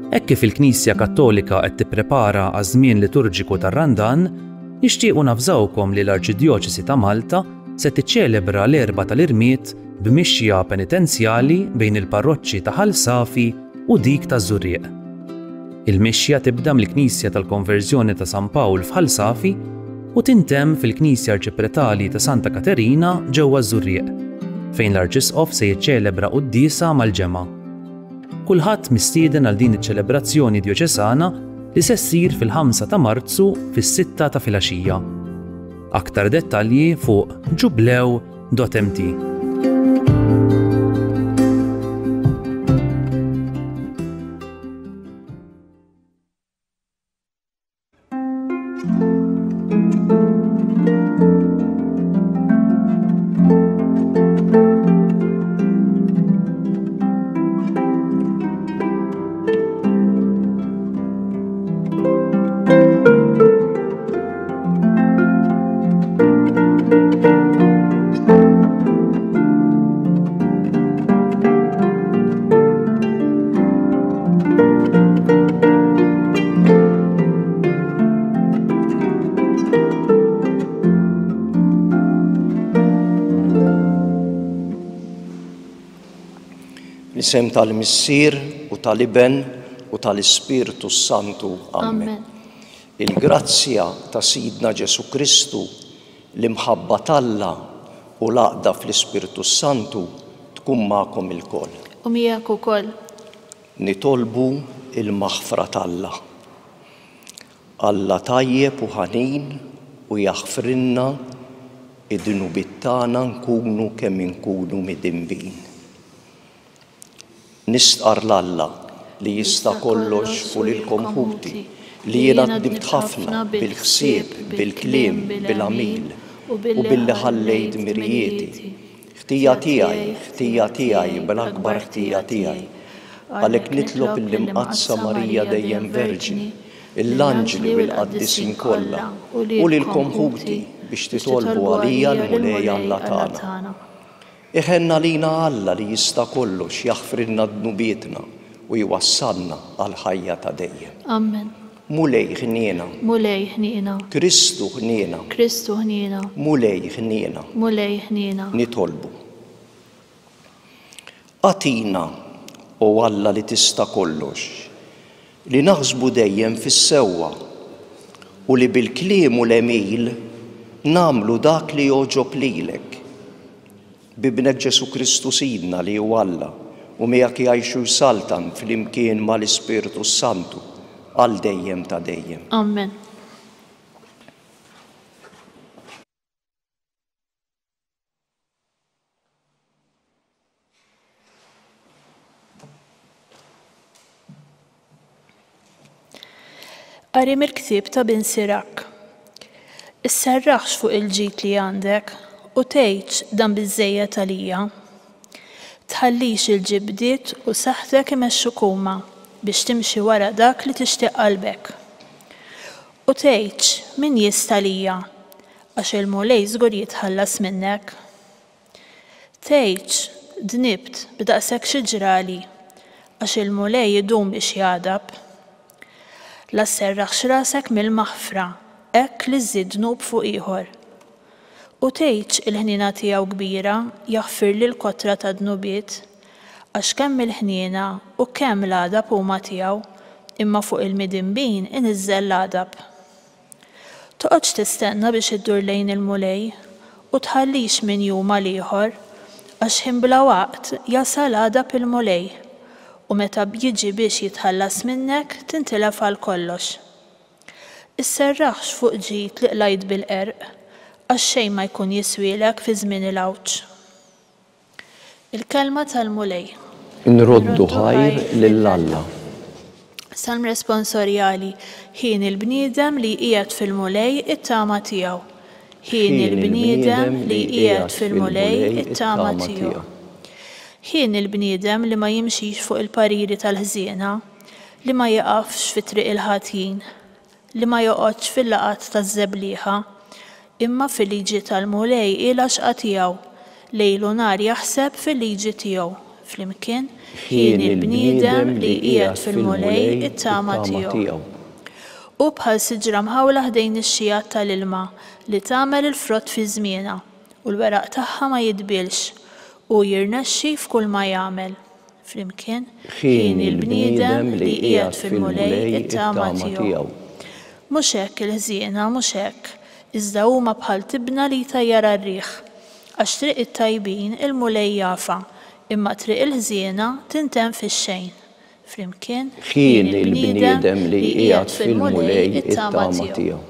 Hekk kif il-Knisja Kattolika qed tipprepara għaż-żmien liturġiku tar-Randan, nixtiequ navżawkom li l-Arċidjoċesi ta' Malta se tiċċelebra l-Erbgħa tal-Irmied b'mixja penitenzjali bejn il-parroċċi ta' Ħal Safi u dik taż-Żurrieq. Il-mixja tibda mill-Knisja tal-Konverżjoni ta' San Pawl f'Ħal Safi u tintemm fil-Knisja Arċipretali ta' Santa Katerina ġewwa ż-Żurrieq, fejn l-Arċisqof se jiċċelebra quddiesa mal-ġemgħa. Kulħadd mistieden għal din iċ-ċelebrazzjoni djoċesana li se ssir fil-ħamsa ta' Marzu fis-sitta ta' filgħaxija. Aktar dettalji fuq ġublew.mt. Fl-isem tal-Missier u tal-Iben u tal-Ispirtu s-Santu. Amen. Il-grazzja ta' Sidna Ġesù Kristu, l-imħabba t'Alla u l-għaqda fl-Ispirtu s-Santu tkun magħkom ilkoll. U miegħek ukoll. Nitolbu l-maħfra t'Alla. Alla tajjeb u ħanin u jaħfrilna d-dnubiet tagħna nkunu kemm inkunu midinbin. Nistqarr 'l Alla li jista' kollox u lilkom ħuti, li jiena dnibt ħafna bil-ħsieb, bil-kliem, bil-għamil, u billi ħallejt dmirijieti. Ħtija tiegħi, ħtija tiegħi, bl-akbar ħtija tiegħi. Għalhekk nitlob lill-Imqaddsa Marija dejjem Verġni, l-anġli u l-qaddisin kollha, u lilkom ħuti, biex titolbu għalija l-Mulej Alla tagħna. Iħenn għalina Alla li jista' kollox jaħfrilna dnubietna u jwassalna għall-ħajja ta' dejjem. Amen. Mulej ħniena. Mulej ħniena. Kristu ħniena. Kristu ħniena. Mulej ħniena. Mulej ħniena. Nitolbu. Agħtina, o Alla li tista' kollox, li naħsbu dejjem fis-sewwa u li bil-kliem u l-għemil nagħmlu dak li jogħġob lilek. B'Ibnek Ġesù Kristu Sidna li hu Alla u miegħek jgħix u jsaltan flimkien ma' l-Ispirtu s-Santu għal dejjem ta' dejjem. Amen. Qari mill-ktieb ta' Bin Sirak. Isserraħx fuq il-ġid li għandek u tgħidx dan biżżejjed għalija. Tħallix il-ġibdiet u saħħtek imexxuk huma biex timxi wara dak li tixtieq qalbek. U tgħidx, Min jista' għalija? Għax il-Mulej żgur jitħallas minnek. Tgħidx, Dnibt, b'daqshekk xi ġrali? Għax il-Mulej idum biex jagħdab. La sserraħx rasek mill-maħfra, hekk li żżid dnub fuq ieħor. U tgħidx, Il-ħniena tiegħu kbira, jaħfirli l-kotra tad-dnubiet. Għax kemm il-ħniena u kemm l-għadab huma tiegħu, imma fuq il-midinbin iniżżel l-għadab. Toqgħodx tistenna biex iddur lejn il-Mulej, u tħallix minn jum għal ieħor, għax ħin bla waqt jasal għadab il-Mulej, u meta jiġi biex jitħallas minnek tintilef għal kollox. Isserraħx fuq ġid li qlajt bil-qerq, għax xejn ma jkun jiswielek fi żmien il-għawġ. Il-Kelma tal-Mulej. Nroddu ħajr lil Alla. Salm Responsorjali, Hieni l-bniedem li jqiegħed fil-Mulej it-tama tiegħu. Hieni l-bniedem li jqiegħed fil-Mulej it-tama tiegħu. Hieni l-bniedem li ma jimxix fuq il-pariri tal-ħżiena, li ma jiqafx fi triq il-ħatjin, li ma joqgħodx fil-laqgħat taż-żeblieħa, imma fil-liġi tal-Mulej hi l-għaxqa tiegħu, lejl u nhar jaħseb fil-liġi tiegħu, Flimkien, Hieni l-bniedem li jqiegħed fil-Mulej it-tama tiegħu. Hu bħal siġra mħawla ħdejn nixxigħat tal-ilma, li tagħmel il-frott fi żmienha, u l-weraq tagħha ma jidbielx. Hu jirnexxi f'kulma jagħmel. Flimkien, Hieni l-bniedem li jqiegħed fil-Mulej it-tama tiegħu. Mhux hekk il-ħżiena, mhux hekk, iżda huma bħal tibna li jtajjarha r-riħ. Għax triq it-tajbin il-Mulej jafha, imma triq il-ħżiena tintemm fix-xejn. Flimkien, Hieni l-bniedem li jqiegħed fil-Mulej it-tama tiegħu.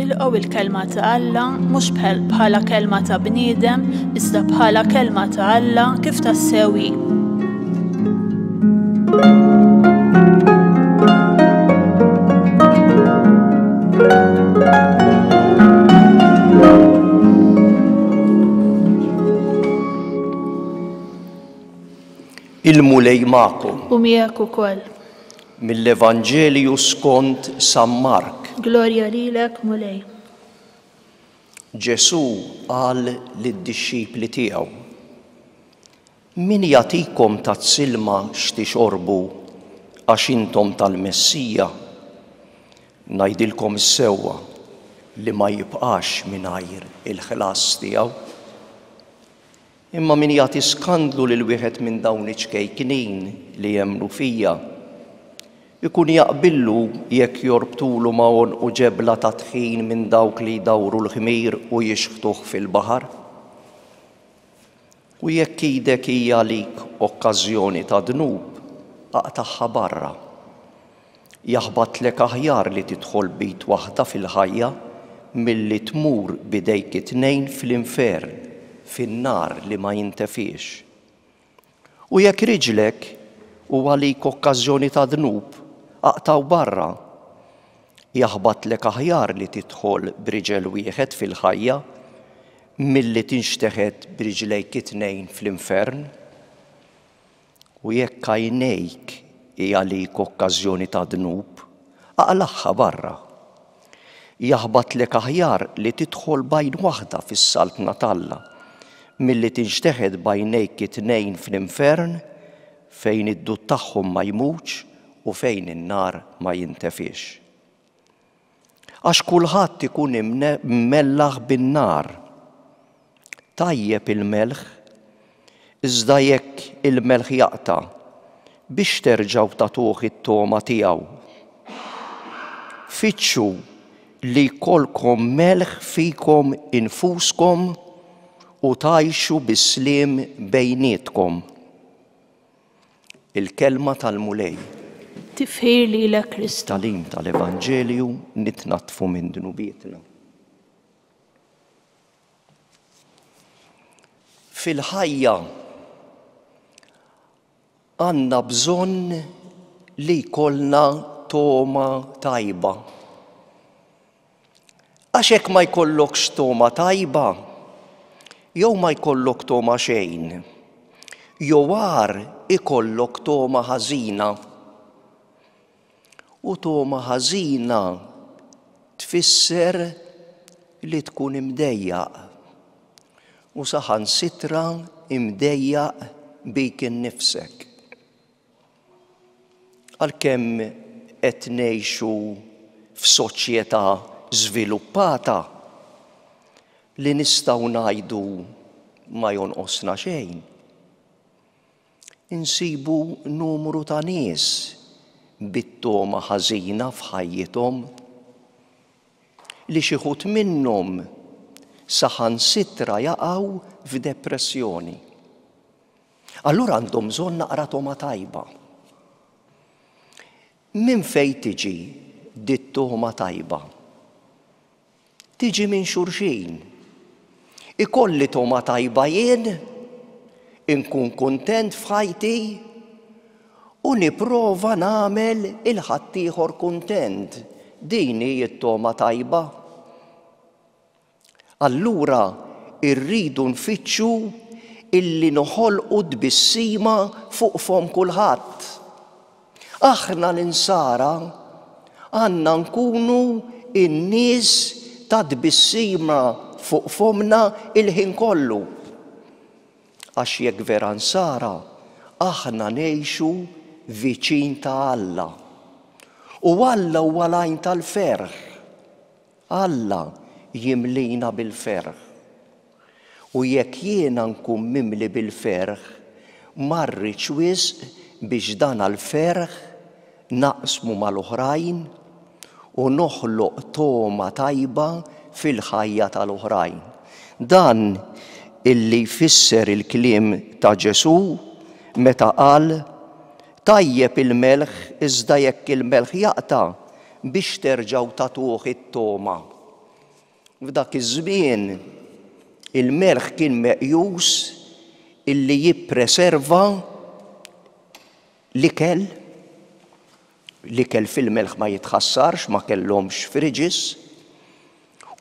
Ilqgħu il-kelma ta' Alla mhux bħala kelma ta' bniedem, iżda bħala kelma ta' Alla kif tassew hi. Il-Mulej magħkom. U miegħek ukoll. Mill-Evanġelju skont San Mark. Glorja lilek, Mulej. Ġesù qal lid-dixxipli tiegħu, Min jagħtikom tazz ilma x'tixorbu għax intom tal-Messija, ngħidilkom is-sewwa li ma jibqax mingħajr il-ħlas tiegħu. Imma min jagħti skandlu lil wieħed minn dawn iċ-ċkejknin li jemmnu fija, ikun jaqbillu jekk jorbtulu ma' għonqu ġebla ta' tħin minn dawk li jdawru l-ħmir u jixħtuh fil-baħar. U jekk idek hija għalik okkażjoni ta' dnub, aqtagħha barra. Jaħbatlek aħjar li tidħol b'id waħda fil-ħajja milli tmur b'idejk it-tnejn fl-infern, fin-nar li ma jintefiex. U jekk riġlek hu għalik okkażjoni ta' dnub, aqtgħu barra. Jaħbatlek aħjar li tidħol b'riġel wieħed fil-ħajja milli tinxteħet b'riġlejk it-tnejn fl-infern. U jekk għajnejk hi għalik okkażjoni ta' dnub, aqlagħha barra. Jaħbatlek aħjar li tidħol b'għajn waħda fis-Saltna t'Alla, milli tinxteħet b'għajnejk it-tnejn fl-infern, fejn id-dud tagħhom ma jmutx u fejn in-nar ma jintefiex. Għax kulħadd ikun immellaħ bin-nar. Tajjeb il-melħ, iżda jekk il-melħ jaqta', biex terġgħu tagħtuh it-togħma tiegħu? Fittxu li jkollkom melħ fikom infuskom u tgħixu bis-sliem bejnietkom. Il-Kelma tal-Mulej. Tifħir lilek Kristu. Tagħlim tal-Evanġelju nitnaddfu minn dnubietna. Fil-ħajja għandna bżonn li jkollna togħma tajba. Għax hekk ma jkollokx togħma tajba, jew ma jkollok togħma xejn, jew agħar ikollok togħma ħażina. U togħma ħażina tfisser li tkun imdejjaq u saħansitra imdejjaq bik innifsek. Għalkemm qed ngħixu f'soċjetà żviluppata li nistgħu ngħidu ma jonqosna xejn, insibu numru ta' nies bit-togħma ħażina f'ħajjithom li xi wħud minnhom saħansitra jaqgħu f'depressjoni. Allura għandhom bżonn naqra togħma tajba. Minn fejn tiġi dit-togħma tajba? Tiġi minn xulxin. Ikolli togħma tajba jien, inkun kuntent f'ħajti u nipprova nagħmel il-ħaddieħor kuntent. Din hi t-togħma tajba. Allura rridu nfittxu illi noħolqu tbissima fuq fomm kulħadd. Aħna l-Insara għandna nkunu n-nies ta' tbissima fuq fommna il-ħin kollu. Għax jekk vera Nsara, aħna ngħixu viċin ta' Alla. U Alla huwa l-għajn tal-ferħ. Alla jimlina bil-ferħ. U jekk jiena nkun mimli bil-ferħ, ma rridx wisq biex dan l-ferħ naqsmu mal-oħrajn u noħloq togħma tajba fil-ħajja tal-oħrajn. Dan illi jfisser il-kliem ta' Ġesù meta qal, Tajjeb il-melħ iżda jekk il-melħ jaqta', biex terġgħu tagħtuh it-togħma. F'dak iż-żmien il-melħ kien meqjus illi jippreserva l-ikel, l-ikel fil-melħ ma jitħassarx, ma kellhomx fridges,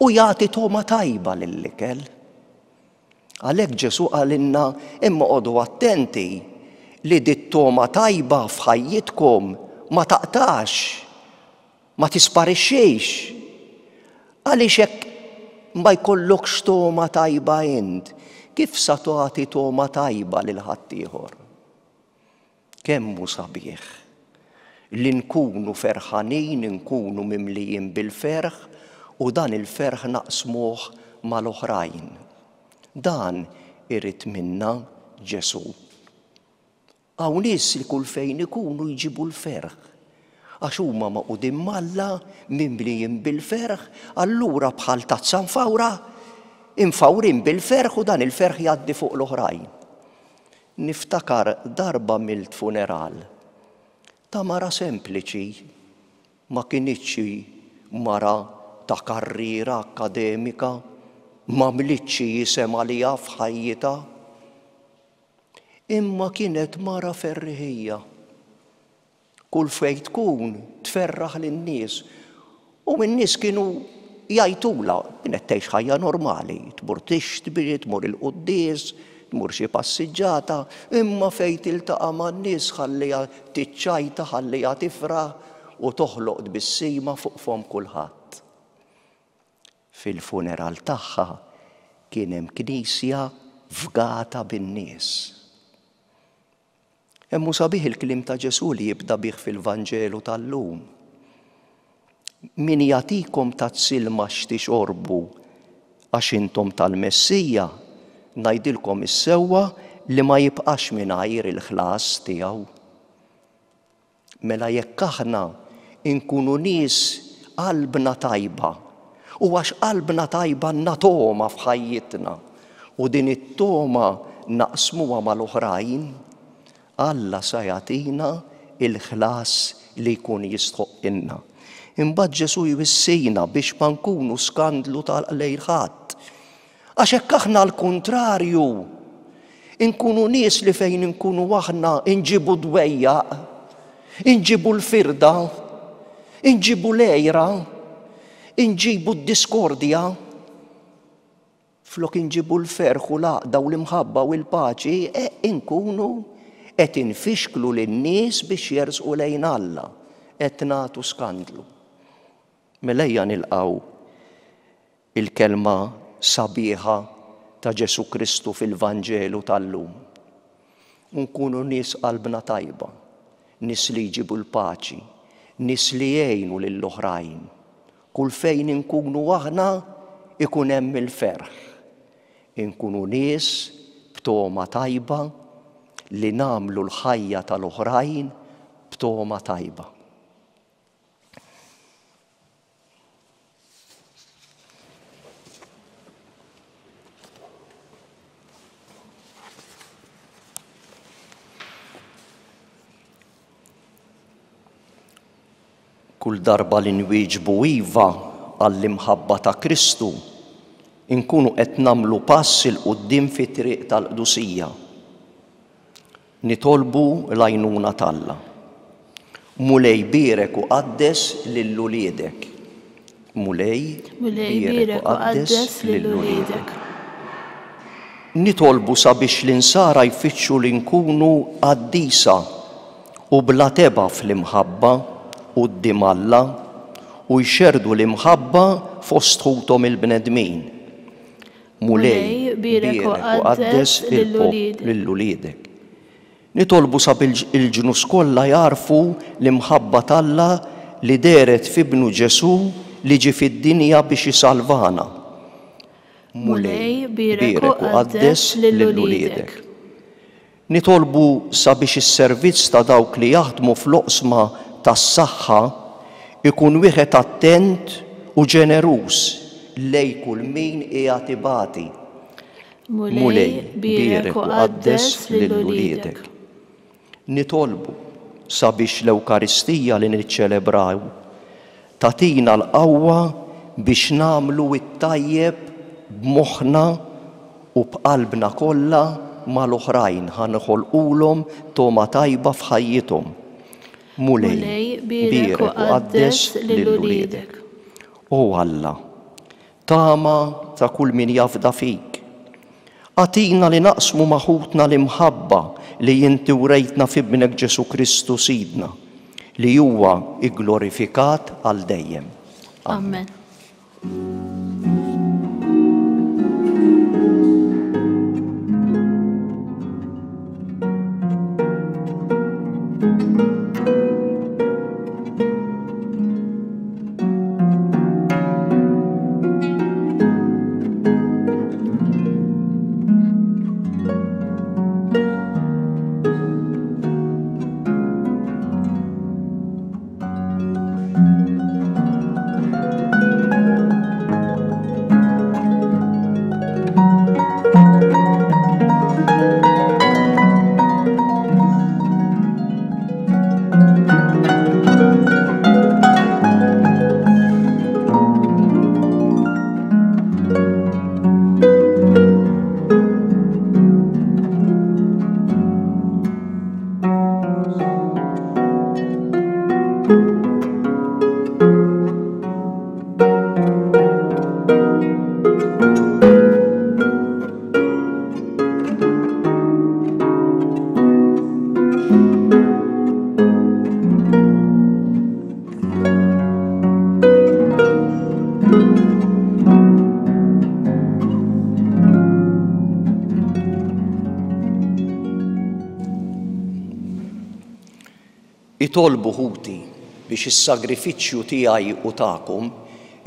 u jagħti togħma tajba lill-ikel. Għalhekk Ġesù qalilna imma qogħdu attenti li dit-togħma tajba f'ħajjitkom ma taqtax, ma tisparixxix. Għaliex hekk ma jkollokx togħma tajba int, kif sa tagħti togħma tajba lil ħaddieħor? Kemm hu sabiħ li nkunu ferħanin, inkunu mimlijin bil-ferħ u dan il-ferħ naqsmuh mal-oħrajn. Dan irid minna Ġesù. Hawn nies li kull fejn ikunu jġibu l-ferħ. Għax huma magħqudin m'Alla, mimlijin bil-ferħ, allura bħal tazza mfawra, imfawrin bil-ferħ u dan il-ferħ jgħaddi fuq l-oħrajn. Niftakar darba għamilt funeral ta' mara sempliċi, ma kinitx xi mara ta' karriera akkademika, m'għamlitx xi isem għaliha f'ħajjitha. Imma kienet mara ferriħija. Kull fejn tkun tferraħ lin-nies. U n-nies kienu jgħajtulha, kienet tgħix ħajja normali, tmur tixtri, tmur il-quddies, tmur xi passiġġata, imma fejn tiltaqa' man-nies ħalliha tiċċajta, ħalliha tifraħ u toħloq tbissima fuq fomm kulħadd. Fil-funeral tagħha kien hemm knisja fgata bin-nies. Hemm hu sabiħ il-kliem ta' Ġesù li jibda bih fil-Vanġelu tal-lum. Min jagħtikom tazz ilma x'tixorbu għax intom tal-Messija, ngħidilkom is-sewwa li ma jibqax mingħajr il-ħlas tiegħu. Mela jekk aħna nkunu nies qalbna tajba, u għax qalbna tajba għandna togħma f'ħajjitna, u din it-togħma naqsmuha mal-oħrajn, Alla sa jagħtina l-ħlas li jkun jistħoqqilna. Imbagħad Ġesù jwissina biex ma nkunu skandlu ta' lejn ħadd. Għax hekk aħna għall-kuntrarju, inkunu nies li fejn inkunu aħna inġibu dwejjaq, inġibu l-firda, inġibu l-għira, inġibu d-diskordja, flok inġibu l-ferħ u l-għaqda u l-imħabba u l-paċi, e, inkunu qed infixklu lin-nies biex jersqu lejn Alla, qed nagħtu skandlu. Mela ejja nilqgħu il-kelma sabiħa ta' Ġesù Kristu fil-Vanġelu tal-lum. U nkunu nies qalbna tajba, nies li jġibu l-paċi, nies li jgħinu lill-oħrajn. Kull fejn inkunu aħna ikun hemm il-ferħ. Inkunu nies b'togħma tajba li nagħmlu l-ħajja tal-oħrajn b'togħma tajba. Kull darba li nwieġbu iva għall-imħabba ta' Kristu, inkunu qed nagħmlu pass 'il quddiem fit-triq tal-qdusija. Nitolbu l-għajnuna t'Alla. Mulej bierek u qaddes lil uliedek. Mulej, Mulej, bierek bierek u u qaddes qaddes lil lil uliedek. uliedek. Nitolbu sabiex l-Insara jfittxu li nkunu qaddisa u bla tebgħa fl-imħabba quddiem Alla u jxerrdu l-imħabba fost ħuthom il-bnedmin. Mulej, Mulej, bierek u bierek u qaddes qaddes lil il-pop uliedek. lil uliedek. Nitolbu sabiex il-ġnus kollha jagħrfu l-imħabba t'Alla li dehret f'Ibnu Ġesù li ġie fid-dinja biex isalvana. Mulej, Mulej, bierek u bierek u qaddes qaddes lil lil uliedek. uliedek. Nitolbu sabiex is-servizz ta' dawk li jaħdmu fl-oqsma tas-saħħa ikun wieħed attent u ġeneruż lejn kull min qiegħed ibati. Mulej, Mulej, bierek bierek u u qaddes qaddes lil lil uliedek. uliedek. Nitolbu sabiex l-Ewkaristija li niċċelebraw tagħtina l-qawwa biex nagħmlu t-tajjeb b'moħħna u b'qalbna kollha mal-oħrajn ħa noħolqulhom togħma tajba f'ħajjithom. Mulej, Mulej, bierek u bierek u qaddes qaddes lil lil uliedek. uliedek. O Alla, tama ta' kull min jafda fik, agħtina li naqsmu ma' ħutna l-imħabba li inti wrejtna f'Ibnek Ġesù Kristu Sidna, li huwa igglorifikat għal dejjem. Amen. Itolbu ħuti biex is-sagrifiċċju tiegħi u tagħkom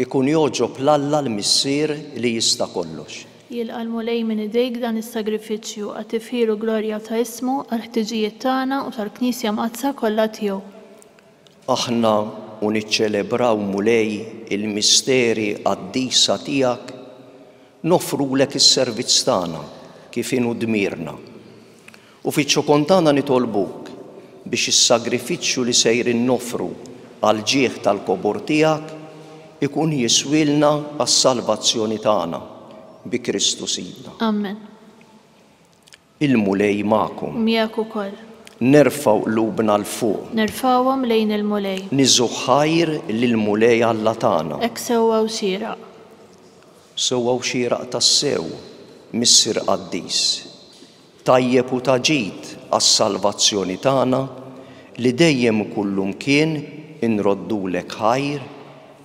ikun jogħġob 'l Alla l-Missier li jista' kollox. Jilqa' l-Mulej minn idejk dan is-sagrifiċċju għat-tifħir u glorja ta' ismu, għall-ħtiġijiet tagħna u tal-Knisja Mqaddsa kollha tiegħu. Aħna u niċċelebraw, Mulej, il-misteri qaddisa tiegħek, noffrulek is-servizz tagħna kif inhu dmirna. U fiċ-ċokon tagħna nitolbuk biex is-sagrifiċċju li sejrin noffru għall-ġieħ tal-kobor tiegħek ikun jiswielna għas-salvazzjoni tagħna bi Kristu Sidna. Amen. Il-Mulej magħkom. U miegħek ukoll. Nerfgħu qlubna 'l fuq. Nerfgħuhom lejn il-Mulej. Niżżu ħajr lill-Mulej Alla tagħna. Hekk sewwa u xieraq. Sewwa u xieraq tassew, Missier qaddis. Tajjeb u ta' ġid għas-salvazzjoni tagħna li dejjem u kullumkien inroddulek ħajr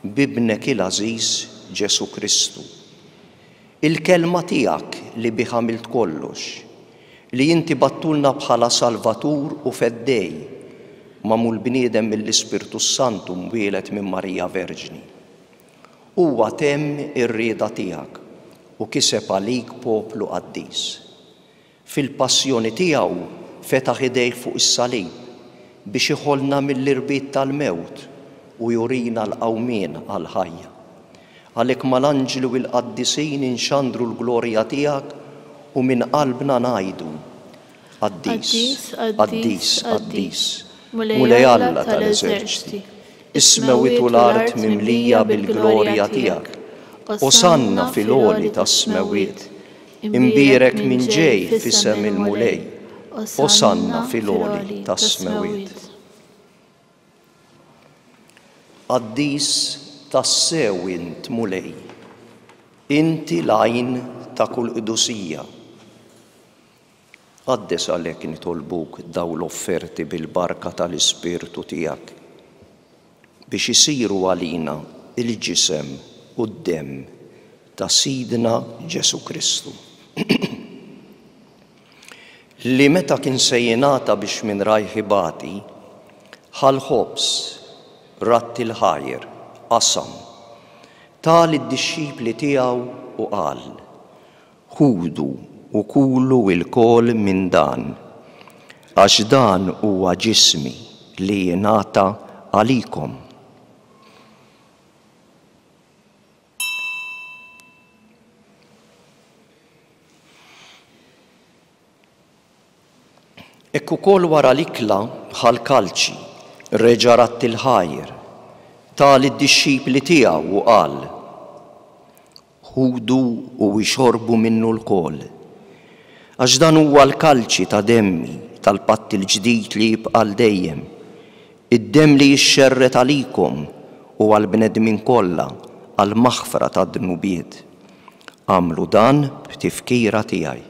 b'Ibnek il-għażiż Ġesù Kristu. Il-Kelma tiegħek li bih għamilt kollox, li inti bgħattulna bħala Salvatur u Feddej, magħmul bniedem mill-Ispirtu s-Santu mwieled minn Marija Verġni. Huwa temm ir-rieda tiegħek u kiseb għalik poplu qaddis. Fil-passjoni tiegħu fetaħ idejh fuq is-salib biex iħollna mill-irbit tal-mewt u jurina l-qawmien għall-ħajja. Għalhekk mal-anġli u l-qaddisin inxandru l-glorja tiegħek u minn qalbna ngħidu, Qaddis, qaddis, qaddis, Mulej Alla tal-eżerċti, is-smewwiet u l-art mimlija bil-glorja tiegħek. Osanna fil-għoli tas-smewwiet. Imbierek min ġej f'isem il-Mulej. Osanna fil-għoli tas-smewwiet. Qaddis, Tassew int, Mulej, inti l-għajn ta' kull qdusija. Qaddes għalhekk nitolbuk dawn l-offerti bil-barka tal-Ispirtu tiegħek, biex isiru għalina l-ġisem u d-demm ta' Sidna Ġesù Kristu. Li meta kien se jingħata biex minn rajh ibati, ħa l-ħobż, radd il-ħajr, qasam, ta lid-dixxipli tiegħu u qal, Ħudu u kulu lkoll minn dan, għax dan huwa ġismi li jingħata għalikom. Hekk ukoll wara l-ikla ħa l-kalċi, reġa' radd il-ħajr, ta lid-dixxipli tiegħu u qal, Ħudu u ixorbu minnu lkoll, għax dan huwa l-kalċi ta' demmi tal-patt il-ġdid li jibqa' għal dejjem, id-demm li jixxerred għalikom u għall-bnedmin kollha għall-maħfra tad-dnubiet. Agħmlu dan b'tifkira tiegħi.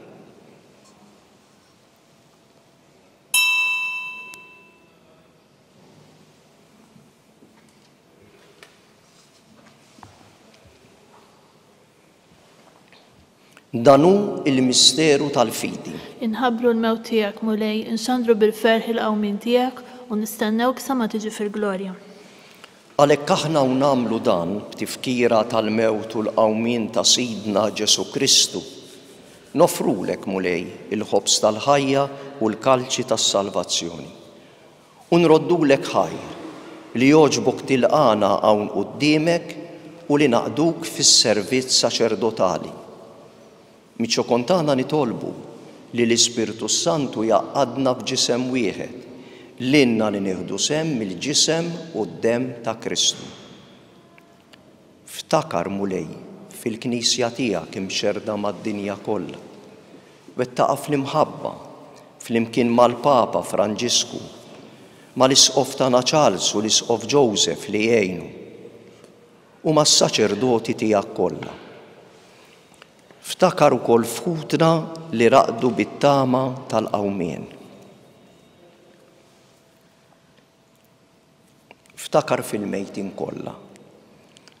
Dan hu l-misteru tal-fidi. Inħabbru l-mewt tiegħek, Mulej, inxandru bil-ferħ il-qawmien tiegħek u nistennewk sa ma tiġi fil-glorja. Għalhekk aħna u nagħmlu dan b'tifkira tal-mewt u l-qawmien ta' Sidna Ġesù Kristu, noffrulek, Mulej, il-ħobż tal-ħajja u l-kalċi tas-salvazzjoni. U nroddulek ħajr li jogħġbok tilqagħna hawn quddiemek u li naqduk fis-servizz saċerdotali. Miċ-ċokon tagħna nitolbu li l-Ispirtu s-Santu jgħaqqadna f'ġisem wieħed, lilna li nieħdu sehem mill-ġisem u d-demm ta' Kristu. Ftakar, Mulej, fil-Knisja tiegħek imxerrda mad-dinja kollha. Wettaqha fl-imħabba, flimkien mal-Papa Franġisku, mal-Isqof tagħna Charles u l-Isqof Joseph li jgħinu, u mas-saċerdoti tiegħek kollha. Ftakar ukoll f'ħutna li raqdu bit-tama tal-qawmien. Ftakar fil-mejtin kollha.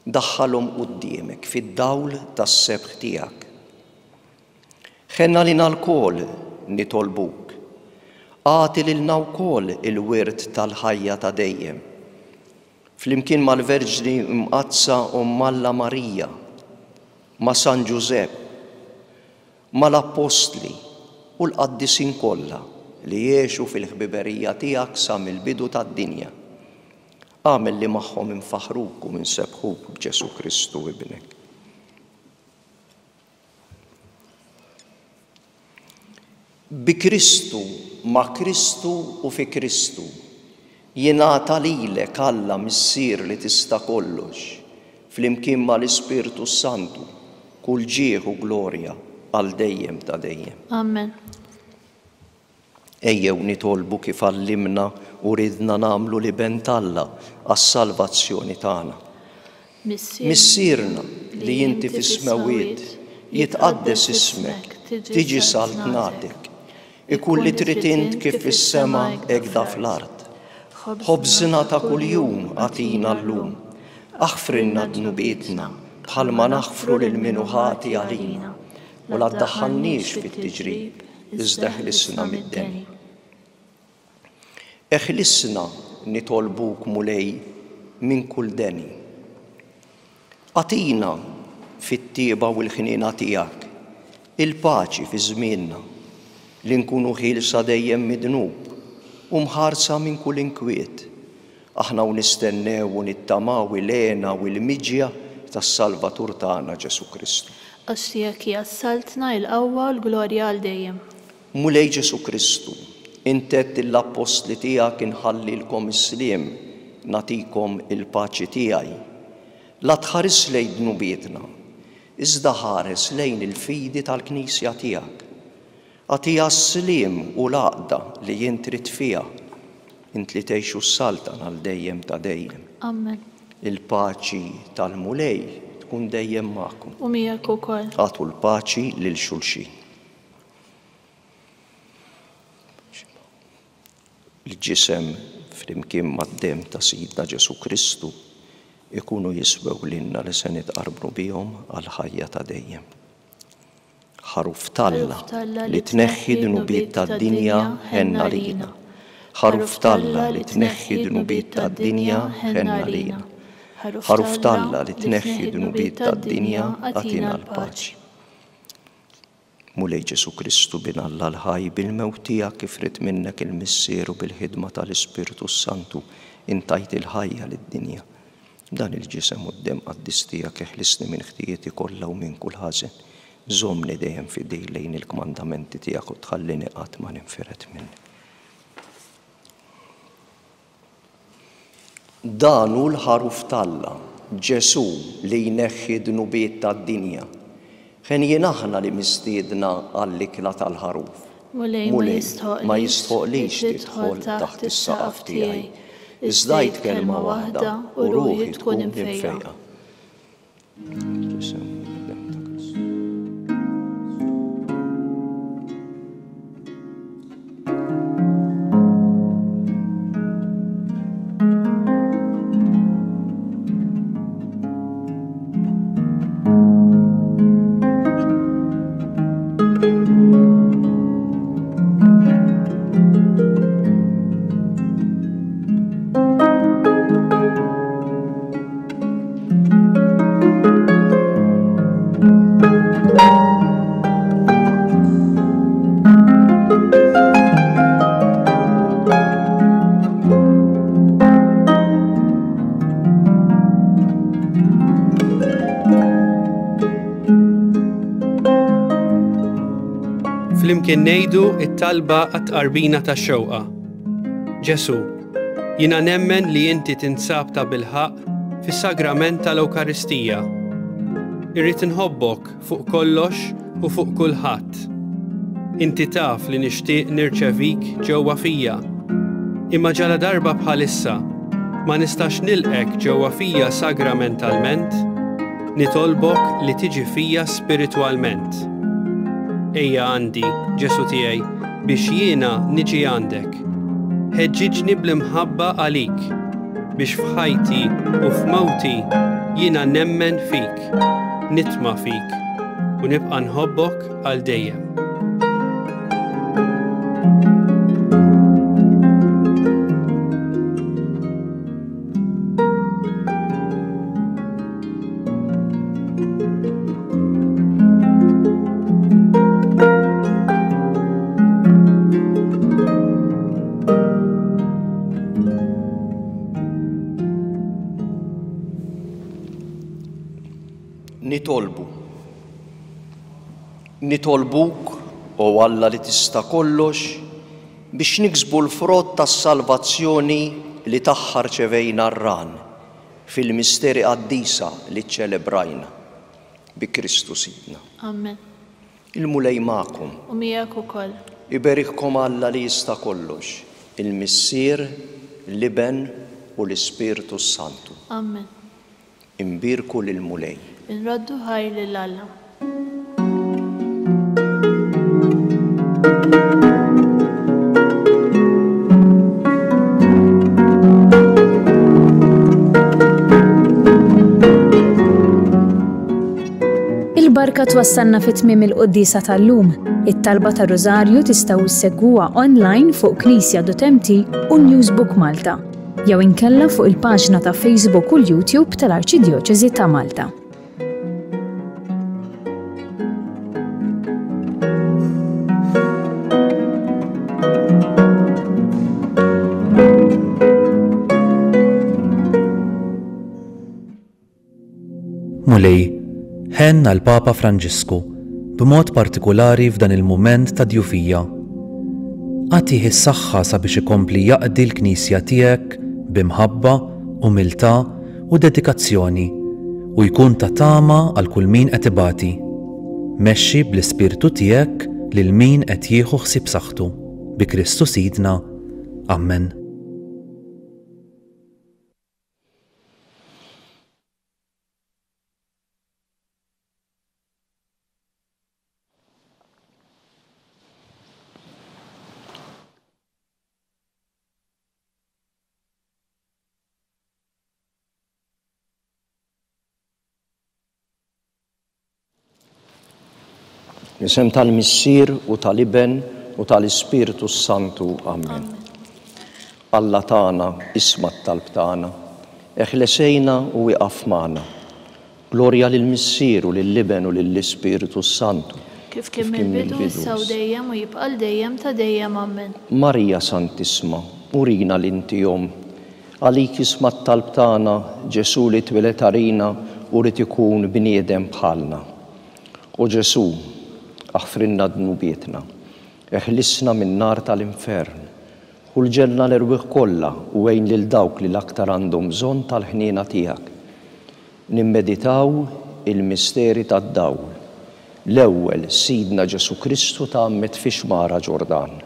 Daħħalhom quddiemek fid-dawl tas-sebħ tiegħek. Ħenn għalina lkoll, nitolbuk. Agħti lilna wkoll il-wirt tal-ħajja ta' dejjem. Flimkien mal-Verġni Mqaddsa Omm Alla Marija, ma' San Ġużepp, mal-Appostli u l-qaddisin kollha li għexu fil-ħbiberija tiegħek sa mill-bidu tad-dinja. Agħmel li magħhom infaħħruk u nsebbħuk b'Ġesù Kristu Ibnek. Bi Kristu, ma' Kristu u fi Kristu, jingħata lilek, Alla Missier li tista' kollox, flimkien ma' l-Ispirtu s-Santu, kull ġieħ u glorja għal dejjem ta' dejjem. Amen. Ejjew nitolbu kif għallimna u riedna nagħmlu l-Iben t'Alla għas-salvazzjoni tagħna. Missierna li inti fis-smewwiet, jitqaddes ismek, tiġi saltnatek, ikun li trid int kif fis-sema hekk fl-art. Ħobżna ta' kuljum agħtina llum. Aħfrilna dnubietna bħalma naħfru lil min hu ħati għalina, u la ddaħħalniex fit-tiġrib, iżda eħlisna mid-deni. Eħlisna, nitolbuk, Mulej, minn kull deni. Agħtina, fit-tjieba u l-ħniena tiegħek, il-paċi fi żmienna, li nkunu ħielsa dejjem mid-dnub u mħarsa minn kull inkwiet, aħna u nistennew u nittamaw il-hena u l-miġja tas-Salvatur tagħna Ġesù Kristu. Għax tiegħek hija s-saltna, il-qawwa u l-glorja għal dejjem. Mulej Ġesù Kristu, int għedt lill-appostli tiegħek inħallilkom is-sliem, nagħtikom il-paċi tiegħi. La tħarisx lejn dnubietna, iżda ħares lejn il-fidi tal-Knisja tiegħek. Agħtiha s-sliem u l-għaqda li int trid fiha, int li tgħix u ssaltan għal dejjem ta' dejjem. Amen. Il-paċi tal-Mulej tkun dejjem magħkom. U miegħek ukoll. Agħtu l-paċi lil xulxin. Il-ġisem flimkien mad-demm ta' Sidna Ġesù Kristu jkunu jiswew lilna li se nitqarbnu bihom għall-ħajja ta' dejjem. Ħaruf t'Alla li tneħħi d-dnubiet tad-dinja, ħenn għalina. Ħaruf t'Alla li tneħħi d-dnubiet tad-dinja, ħenn għalina. Ħaruf t'Alla li tneħħi d-dnubiet tad-dinja, agħtina l-paċi. Mulej Ġesù Kristu, Bin Alla l-ħaj, bil-mewt tiegħek kif ried minnek il-Missier u bil-ħidma tal-Ispirtu s-Santu, int tajt il-ħajja lid-dinja. Dan il-Ġisem u d-Demm qaddis tiegħek eħlisni minn ħtijieti kollha u minn kull ħażen. Żommni dejjem fidil lejn il-kmandamenti tiegħek u tħallini qatt ma ninfired minnek. Dan hu l-Ħaruf t'Alla, Ġesù li jneħħi d-dnubiet tad-dinja. Henjin aħna li mistiedna għall-ikla tal-Ħaruf. Mulej, ma jistħoqlix tidħol taħt is-saqaf tiegħi, iżda għid kelma waħda u ruħi tkun imfejqa. Flimkien ngħidu it-talba għat-tqarbina tax-xewqa. Ġesù, jiena nemmen li inti tinsab tabilħaqq fis-sagrament tal-Ewkaristija. Irrid inħobbok fuq kollox u fuq kulħadd. Inti taf li nixtieq nirċevik ġewwa fija. Imma ġaladarba bħalissa ma nistax nilqgħek ġewwa fija sagramentalment, nitolbok li tiġi fija spiritwalment. Ejja għandi, Ġesù tiegħi, biex jiena niġi għandek. Ħeġġiġni bl-imħabba għalik, biex f'ħajti u f'mewti jiena nemmen fik, nitma' fik, u nibqa' nħobbok għal dejjem. Nitolbu. Nitolbuk, o Alla li tista' kollox, biex niksbu l-frott tas-salvazzjoni li tagħha rċevejna r-ran fil-misteri qaddisa li ċċelebrajna. Bi Kristu Sidna. Amen. Il-Mulej magħkom. U miegħek ukoll. Iberikkom Alla li jista' kollox, il-Missier, l-Iben u l-Ispirtu s-Santu. Amen. Inbierku lill-Mulej. Inroddu ħajr lil Alla. Il-barka twassalna fi tmiem il-quddiesa tal-lum. It-talba tar-Rużarju tistgħu ssegwuha online fuq knisja.mt u Newsbook Malta, jew inkella fuq il-paġna ta' Facebook u l-YouTube tal-Arċidjoċesi ta' Malta. Mulej, ħenn għall-Papa Franġisku, b'mod partikulari f'dan il-mument ta' djufija. Agħtih is-saħħa sabiex ikompli jaqdi l-Knisja tiegħek bi mħabba, umiltà u dedikazzjoni u jkun ta' tama għal kull min qed ibati. Mexxi bl-Ispirtu tiegħek lil min qed jieħu ħsieb saħħtu. Bi Kristu Sidna. Ammen. Fl-isem tal-Missier u tal-Iben u tal-Ispirtu s-Santu. Amen. Alla tagħna, isma' t-talb tagħna. Eħles għinna u ieqaf magħna. Glorja lill-Missier u lill-Iben u lill-Ispirtu s-Santu. Kif kien mill-bidu, issa u dejjem u jibqa' għal dejjem ta' dejjem. Amen. Marija Santissma, urina li inti Omm. Għalik isma' t-talb tagħna, Ġesù li twieled għalina u ried ikun bniedem bħalna. O Ġesù, aħfrilna dnubietna, eħlisna min-nar tal-infern, ħu l-ġenna l-erwieħ kollha u għin lil dawk li l-aktar għandhom bżonn tal-ħniena tiegħek. Nimmeditaw il-misteri tad-dawl. L-ewwel, Sidna Ġesù Kristu tgħammed fix-xmara Ġordan.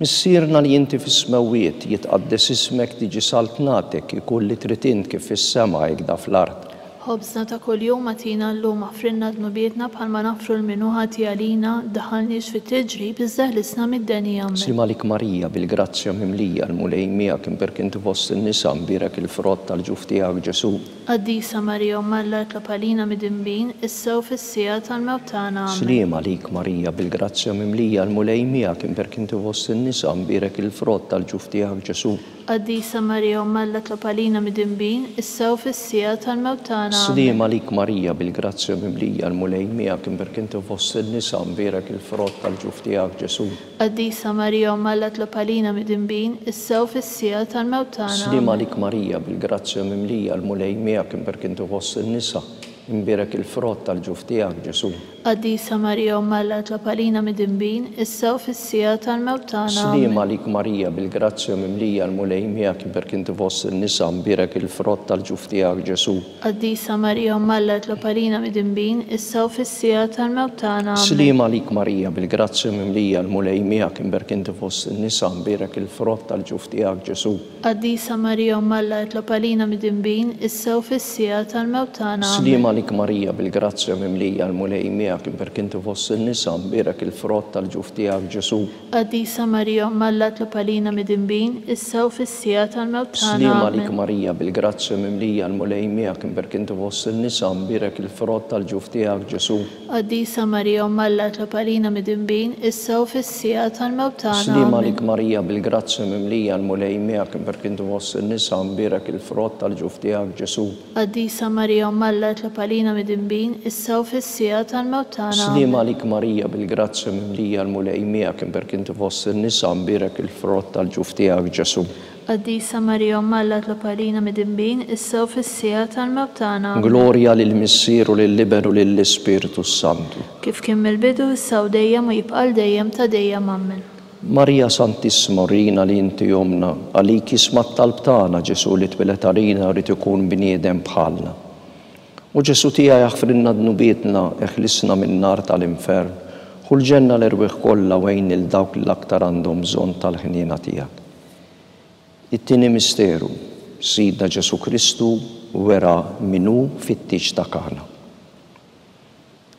Missierna li inti fis-smewwiet, jitqaddes ismek, tiġi saltnatek, ikun li trid int kif fis-sema hekda fl-art. Ħobżna ta' kuljum agħtina llum, aħfrilna dnubietna bħalma naħfru 'l min hu ħati għalina, ddaħħalniex fit-tiġrib iżda ħlisna mid-deni. Ammen. Sliem għalik Marija, bil-grazzja mimlija, l-Mulej miegħek, imbierk inti fost in-nisa, mbierek il-frott tal-ġuf tiegħek Ġesù. Qaddisa Marija Omm Alla itlob għalina midinbin, issa u fis-siegħa tal-mewt tagħna. Ammen. Sliem għalik Marija, bil-grazzja mimlija, l-Mulej miegħek, imbierk inti fost in-nisa, mbierek il-frott tal-ġuf tiegħek Ġesù. Qaddisa Marija Omm Alla itlob għalina midinbin, issa u fis-siegħa tal-mewt tagħna. Ammen. Sliem għalik Marija, bil-grazzja mimlija, l-Mulej miegħek, imbierk inti fost in-nisa, mbierek il-frott tal-ġuf tiegħek Ġesù. Qaddisa Marija Omm Alla tlob għalina midinbin, issa u fis-siegħa tal-mewt tagħna. Sliem għalik Marija, bil-grazzja mimlija, l-Mulej miegħek, imbierk inti fost in-nisa, imbierek il-frott tal-ġuf tiegħek, Ġesù. Qaddisa Marija Omm Alla tlob għalina midinbin, issa u fis-siegħa tal-mewt tagħna. Sliem għalik Marija, bil-grazzja mimlija, l-Mulej miegħek, imbierk inti fost in-nisa, imbierek il-frott tal-ġuf tiegħek, Ġesù. Qaddisa Marija Omm Alla itlob għalina midinbin, issa u fis-siegħa tal-mewt tagħna. Ammen. Sliem għalik Marija, bil-grazzja mimlija, l-Mulej miegħek, imberk inti fost in-nisa, mbierek il-frott tal-ġuf tiegħek Ġesù. Qaddisa Marija Omm Alla itlob għalina midinbin, issa u fis-siegħa tal-mewt tagħna. Ammen. Sliem għalik Marija, bil-grazzja mimlija, l-Mulej miegħek, imberk inti fost in-nisa, mbierek il-frott tal-ġuf tiegħek Ġesù. Qaddisa Marija Omm Alla itlob għalina midinbin, issa u fis-siegħa tal-mewt tagħna. Sliem Ammen. għalik Marija, bil-grazzja mimlija, l-Mulej miegħek, imbierk inti fost in-nisa, mbierek il-frott tal-ġuf tiegħek Ġesù. Qaddisa Marija Omm Alla itlob għalina midinbin, issa u fis-siegħa tal-mewt tagħna. Sliem Ammen. għalik Marija, bil-grazzja mimlija, l-Mulej miegħek, imbierk inti fost in-nisa, mbierek il-frott tal-ġuf tiegħek Ġesù. Qaddisa Marija Omm Alla itlob għalina midinbin, issa u fis-siegħa tal-mewt tagħna. Sliem Ammen. għalik Marija, bil-grazzja mimlija, l-Mulej miegħek, imbierk inti fost in-nisa, mbierek il-frott tal-ġuf tiegħek Ġesù. Qaddisa Marija Omm Alla itlob għalina midinbin, issa u fis-siegħa tal-mewt tagħna. Ammen. Glorja lill-Missier u lill-Iben u lill-Ispirtu s-Santu. Kif kien mill-bidu, issa u dejjem u jibqa' għal dejjem ta' dejjem. Ammen. Marija Santissima urina li inti Ommna, għalik jisma' t-talb tagħna, Ġesù li twieled għalina ried ikun bniedem bħalna. O Ġesù tiegħi aħfrilna dnubietna, eħlisna min-nar tal-infern, ħu l-ġenna l-erwieħ kollha u għin lil dawk li l-aktar għandhom bżonn tal-ħniena tiegħek. It-tieni misteru, Sidna Ġesù Kristu wera min hu fit-tieġ ta' Kana.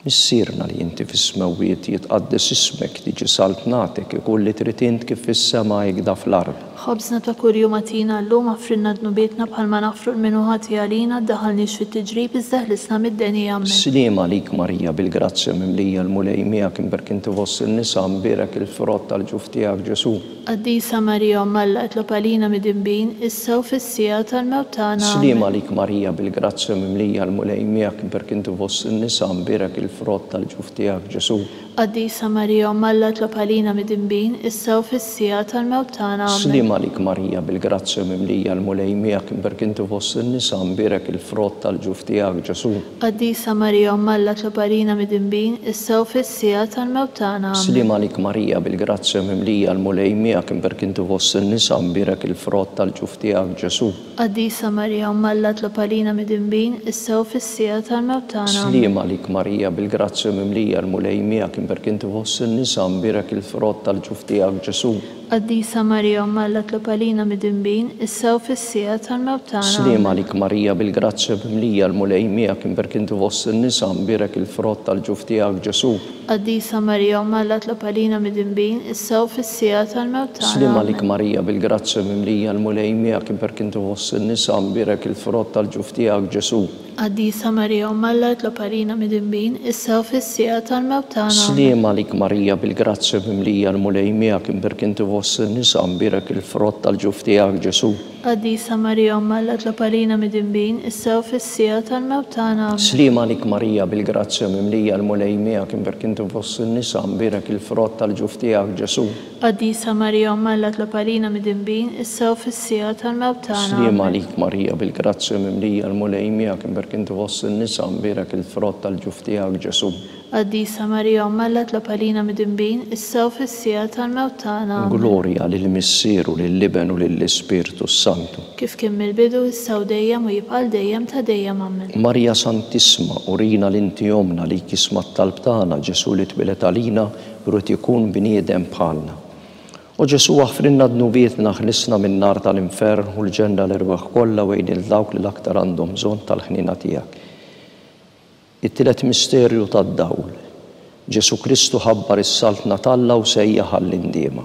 Missierna li inti fis-smewwiet, jitqaddes ismek, tiġi saltnatek, ikun li trid int kif fis-sema hekda fl-ard. Ħobżna ta' kuljum agħtina llum, aħfrilna dnubietna bħalma naħfru 'l min hu ħati għalina, ddaħħalniex fit-tiġrib iżda ħlisna mid-deni. Ammen. Sliem għalik Marija, bil-grazzja mimlija, l-Mulej miegħek, imberk inti fost in-nisa, mbierek il-frott tal-ġuf tiegħek Ġesù. Qaddisa Marija Omm Alla itlob għalina midinbin, issa u fis-siegħa tal-mewt tagħna. Sliem Ammen. għalik Marija, bil-grazzja mimlija, l-Mulej miegħek, imberk inti fost in-nisa, mbierek il-frott tal-ġuf tiegħek Ġesù. Qaddisa Marija Omm Alla itlob għalina midinbin, issa u fis-siegħa tal-mewt tagħna. Ammen. Sliem għalik Marija, bil-grazzja mimlija, l-Mulej miegħek, imberk inti fost in-nisa, mbierek il-frott tal-ġuf tiegħek Ġesù. Qaddisa Marija Omm Alla itlob għalina midinbin, issa u fis-siegħa tal-mewt tagħna. Ammen. Sliem għalik Marija, bil-grazzja mimlija, l-Mulej miegħek, imberk inti fost in-nisa, mbierek il-frott tal-ġuf tiegħek Ġesù. Qaddisa Marija Omm Alla itlob għalina midinbin, issa u fis-siegħa tal-mewt tagħna. Ammen. Sliem għalik Marija, bil-grazzja mimlija, l-Mulej miegħek, imberk inti fost in-nisa, mbierek il-frott tal-ġuf tiegħek Ġesù. Qaddisa Marija Omm Alla tlob għalina midinbin, issa u fis-siegħa tal-mewt tagħna. Sliem għalik Marija bil-grazzja mimlija l-Mulej miegħek imberk inti fost in-nisa mbierek il-frott tal-ġuf tiegħek Ġesù. Qaddisa Marija Omm Alla tlob għalina midinbin, issa u fis-siegħa tal-mewt tagħna. Sliem għalik Marija bil-grazzja mimlija l-Mulej miegħek imberk inti fost in-nisa mbierek il-frott tal-ġuf tiegħek Ġesù. Qaddisa Marija Omm Alla itlob għalina midinbin, issa u fis-siegħa tal-mewt tagħna. Ammen. Sliem għalik Marija bil-grazzja mimlija l-Mulej miegħek imbierk inti fost in-nisa mbierek il-frott tal-ġuf tiegħek Ġesù. Qaddisa Marija Omm Alla itlob għalina midinbin, issa u fis-siegħa tal-mewt tagħna. Ammen. Sliem għalik Marija bil-grazzja mimlija l-Mulej miegħek imbierk inti fost in-nisa mbierek il-frott tal-ġuf tiegħek Ġesù. Qaddisa Marija Omm Alla tlob għalina midinbin, issa u fis-siegħa tal-mewt tagħna. Sliem għalik Marija bil-grazzja mimlija l-Mulej miegħek imberk inti fost in-nisa mbierek il-frott tal-ġuf tiegħek Ġesù. Qaddisa Marija Omm Alla tlob għalina midinbin, issa u fis-siegħa tal-mewt tagħna. Ammen. Glorja lill-Missier u lill-Iben u lill-Ispirtu s-Santu. Kif kien mill-bidu, issa u dejjem u jibqa' għal dejjem ta' dejjem. Ammen. Marija Santissma, urina li inti Ommna li jisma' t-talb tagħna, Ġesù li twieled għalina, Ried ikun bniedem bħalna. O Ġesù aħfrilna dnubietna, ħlisna min-nar tal-infern, ħu l-ġenna l-erwieħ kollha u għin lil dawk li l-aktar għandhom bżonn tal-ħniena tiegħek. It-tielet misterju tad-dawl. Ġesù Kristu ħabbar is-Saltna t'Alla u sejjaħ għall-indiema.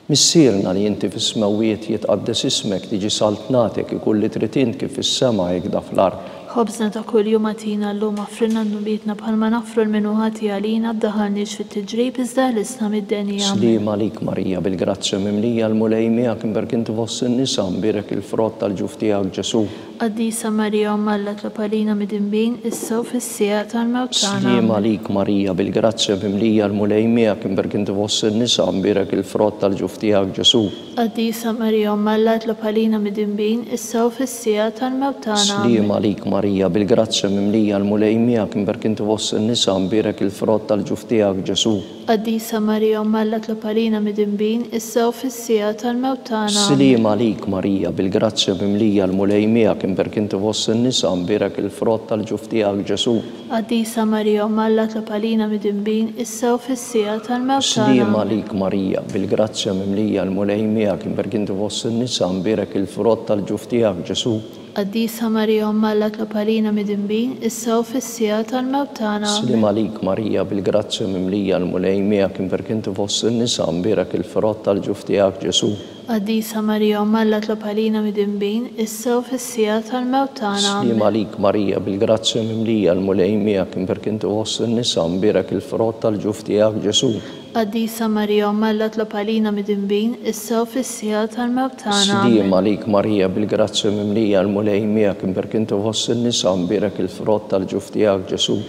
Missierna li inti fis-smewwiet jitqaddes ismek, tiġi saltnatek, ikun li trid int kif fis-sema hekda fl-art. Ħobżna ta' kuljum agħtina llum aħfrilna dnubietna bħalma naħfru 'l min hu ħati għalina ddaħħalniex fit-tiġrib iżda ħlisna mid-deni. Ammen. Sliem għalik Marija bil-grazzja mimlija l-Mulej miegħek imberk inti fost in-nisa mbierek il-frott tal-ġuf tiegħek Ġesù. Qaddisa Marija Omm Alla tlob għalina midinbin, issa u fis-siegħa tal-mewt tagħna. Sliem Ammen. għalik Marija, bil-grazzja mimlija l-Mulej miegħek, imberk inti fost in-nisa, mbierek il-frott tal-ġuf tiegħek Ġesù. Qaddisa Marija Omm Alla tlob għalina midinbin, issa u fis-siegħa tal-mewt tagħna. Sliem Ammen. għalik Marija, bil-grazzja mimlija l-Mulej miegħek, imberk inti fost in-nisa, mbierek il-frott tal-ġuf tiegħek Ġesù. Qaddisa Marija Omm Alla tlob għalina midinbin, issa u fis-siegħa tal-mewt tagħna. Ammen. Sliem għalik Marija, bil-grazzja mimlija l-Mulej miegħek, imberk inti fost in-nisa, mbierek il-frott tal-ġuf tiegħek Ġesù. Qaddisa Marija Omm Alla tlob għalina midinbin, issa u fis-siegħa tal-mewt tagħna. Sliem Ammen. għalik Marija, bil-grazzja mimlija l-Mulej miegħek, imberk inti fost in-nisa, mbierek il-frott tal-ġuf tiegħek Ġesù. Qaddisa Marija Omm Alla tlob għalina midinbin, issa u fis-siegħa tal-mewt tagħna. Sliem Ammen. għalik Marija, bil-grazzja mimlija l-Mulej miegħek, imberk inti fost in-nisa, mbierek il-frott tal-ġuf tiegħek Ġesù. Qaddisa Marija Omm Alla tlob għalina midinbin, issa u fis-siegħa tal-mewt tagħna. Sliem Ammen. għalik Marija, bil-grazzja mimlija l-Mulej miegħek, imberk inti fost in-nisa, mbierek il-frott tal-ġuf tiegħek Ġesù. Qaddisa Marija Omm Alla tlob għalina midinbin, issa u fis-siegħa tal-mewt tagħna. Sliem Ammen. għalik Marija, bil-grazzja mimlija l-Mulej miegħek, imberk inti fost in-nisa, mbierek il-frott tal-ġuf tiegħek Ġesù.